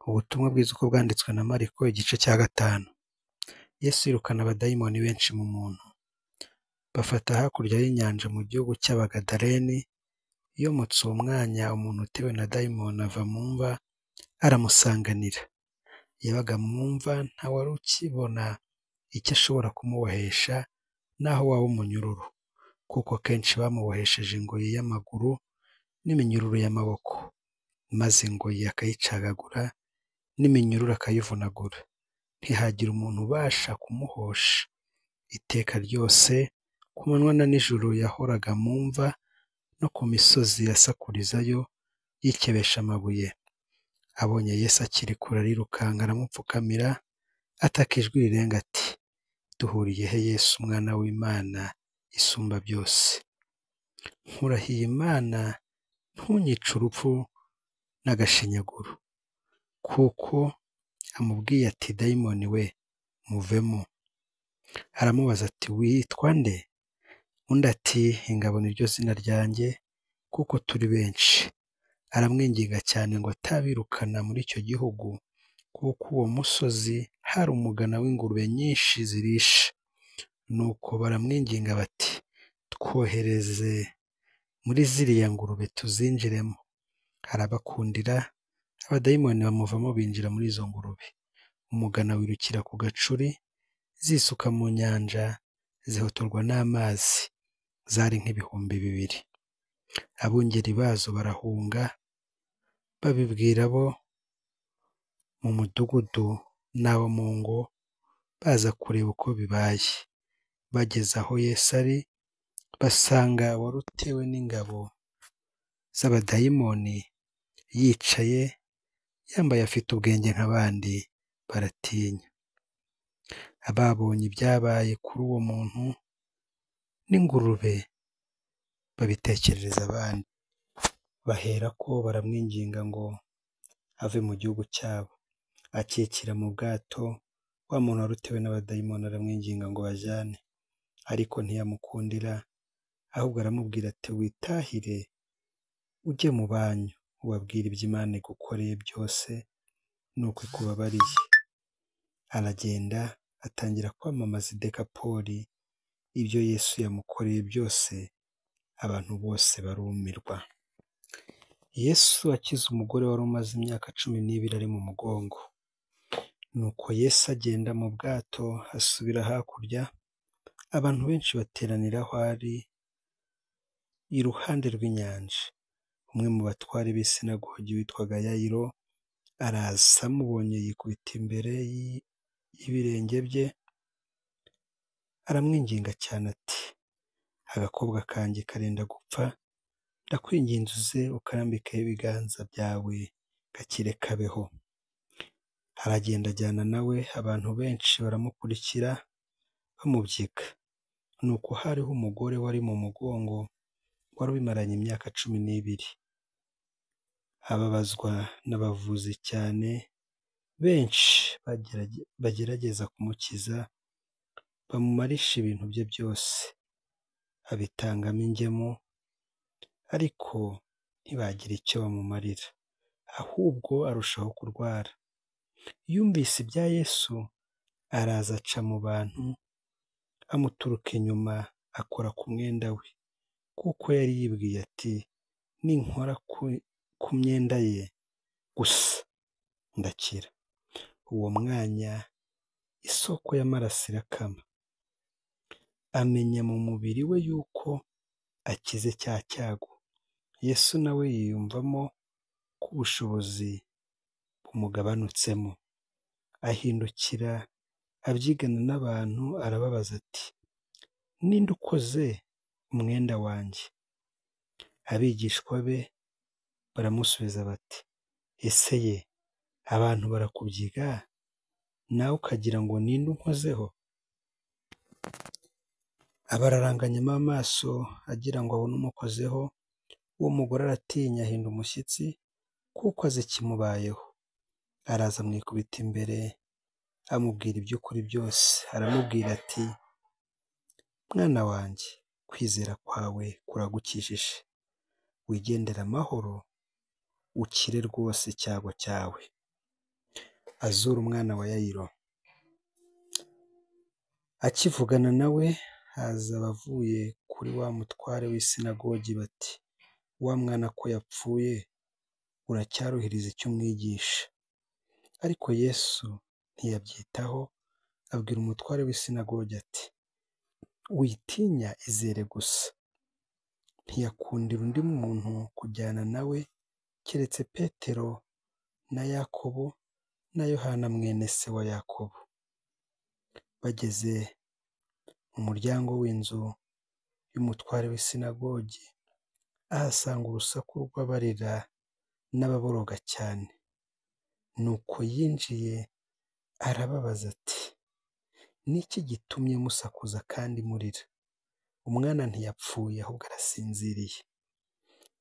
Ubutumwa bwiza uko bwanditswe na Mariko igice cya 5. Yesu yirukana abadayimoni benshi mu muntu. Bafata hakurya y'inyanja mu gihugu cy'Abagadareni, yomotse uwo mwanya umuntu utewe na dayimoni ava mu mva aramusanganira. Yabaga mu mva ntawari ukibona icyo ashobora kumubohesha naho waba umunyururu, kuko kenshi bamubohesheje ingoyi y'amaguru n'iminyururu y'amaboko, maze ingoyi akayicagagura n'iminyururu akayivunagura. Ntihagira umuntu ubasha kumuhosha. Iteka ryose ku manywa na nijoro yahoraga mu mva no ku misozi asakurizayo yikebesha amabuye. Abonye Yesu akiri kure arirukanka aramupfukamira, ataka ijwi rirenga ati: "Duhuriye he Yesu Umwana w'Imana isumba byose? Nkurahiye Imana ntunyice urupfu n'agashinyaguro." Kuko amubwiye ati: "Dayimoni we, muvemo." Aramubaza ati: "Witwa nde?" Undi ati: "Ingabo ni ryo zina ryanjye, kuko turi benshi." Aramwinginga cyane ngo atabirukana muri icyo gihugu, kuko uwo musozi hari umugana w'ingurube nyinshi zirisha. Nuko baramwinginga bati: "Twohereze muri ziriya ngurube tuzinjiremo." Arabakundira, abadayimoni bamuvamo binjira muri izo ngurube. Umugana wirukira ku gacuri, zisuka mu nyanja, zihotorwa n'amazi. Zari nk'ibihumbi 2. Abungeri bazo barahunga, babibwira abo mu mudugudu n'abo mu ngo, baza kureba uko bibaye. Bageze aho Yesu ari, basanga uwari utewe n'ingabo z'abadayimoni yicaye, yambaye afite ubwenge nk'abandi, baratinya. Ababonye ibyabaye kuri uwo muntu n'ingurube babitekerereza abandi. Baherako baramwinginga ngo ave mu gihugu cyabo. Akikira mu bwato, wa muntu wari utewe n'abadayimoni aramwinginga ngo bajyane, ariko ntiyamukundira, ahubwo aramubwira ati: "Witahire ujye mu banyu, ubabwire ibyo Imana igukoreye byose n'uko ikubabariye." Aragenda atangira kwamamaza i Dekapoli ibyo Yesu yamukoreye byose, abantu bose barumirwa. Yesu akiza umugore wari umaze imyaka 12 ari mu mugongo. Nuko Yesu agenda mu bwato asubira hakurya, abantu benshi bateranira aho ari iruhande rw'inyanja. Umwe mu batware b'isinagogi witwaga Yayiro araza, amubonye yikubita imbere y'ibirenge bye, aramwinginga cyane ati: "Agakobwa kanjye karenda gupfa, ndakwinginze uze ukarambikeho ibiganza byawe gakire kabeho." Aragenda ajyana nawe, abantu benshi baramukurikira bamubyiga. Nuko hariho umugore wari mu mugongo wari ubimaranye imyaka 12, ababazwa n'abavuzi cyane benshi bagerageza kumukiza, bamumarisha ibintu bye byose, abitangamo ingemu, ariko ntibagira icyo bamumarira, ahubwo arushaho kurwara. Yumvise ibya Yesu, araza aca mu bantu, amuturuka inyuma, akora ku mwenda we, kuko yari yibwiye ati: "Ninkora ku myenda ye gusa ndakira." Uwo mwanya isoko y'amaraso irakama, amenya mu mubiri we yuko akize cya cyago. Yesu nawe yiyumvamo ko ubushobozi bumugabanutsemo, ahindukira abyigana n'abantu, arababaza ati: "Ninde ukoze umwenda wanjye?" Abigishwa be baramusubiza bati: "Ese ye, abantu barakubyiga, nawe ukagira ngo ninde unkozeho?" Abararanganyamo amaso agira ngo abone umukozeho. Uwo mugore aratinya ahinda umushyitsi, kuko azi ikimubayeho. Araza amwikubita imbere, amubwira iby'ukuri byose. Aramubwira ati: "Mwana wanjye, kwizera kwawe kuragukijije, wigendere amahoro, ukire rwose icyago cyawe." Azura umwana wa Yayiro. Akivugana na we haza abavuye kuri wa mutware w'isinagogi bati: "Wa mwana ko yapfuye, uracyaruhiriza icyo umwigisha?" Ariko Yesu ntiyabyitaho, abwira umutware w'isinagogi ati: "Witinya, izere gusa." Ntiyakundira undi muntu kujyana na we keretse Petero na Yakobo na Yohana mwene se wa Yakobo. Bageze mu muryango w'inzu y'umutware w'isinagogi, ahasanga urusaku rw'abarira n'ababoroga cyane. Nuko yinjiye arababaza ati: "Ni iki gitumye musakuza kandi murira? Umwana ntiyapfuye, ahubwo arasinziriye."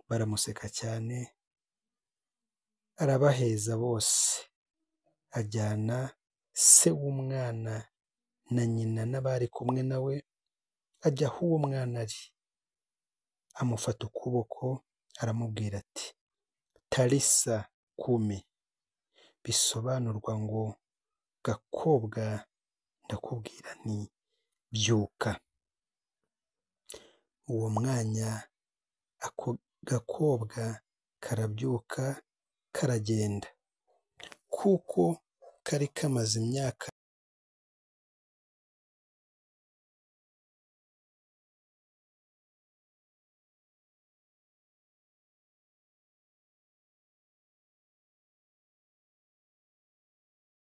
Baramuseka cyane, arabaheza bose, ajyana se w'umwana na nyina n'abari kumwe na we, ajya aho uwo mwana ari. Amufata ukuboko aramubwira ati: "Talisa kumi," bisobanurwa ngo: "Gakobwa, ndakubwira nti byuka." Uwo mwanya ako gakobwa karabyuka karagenda, kuko kari kamaze imyaka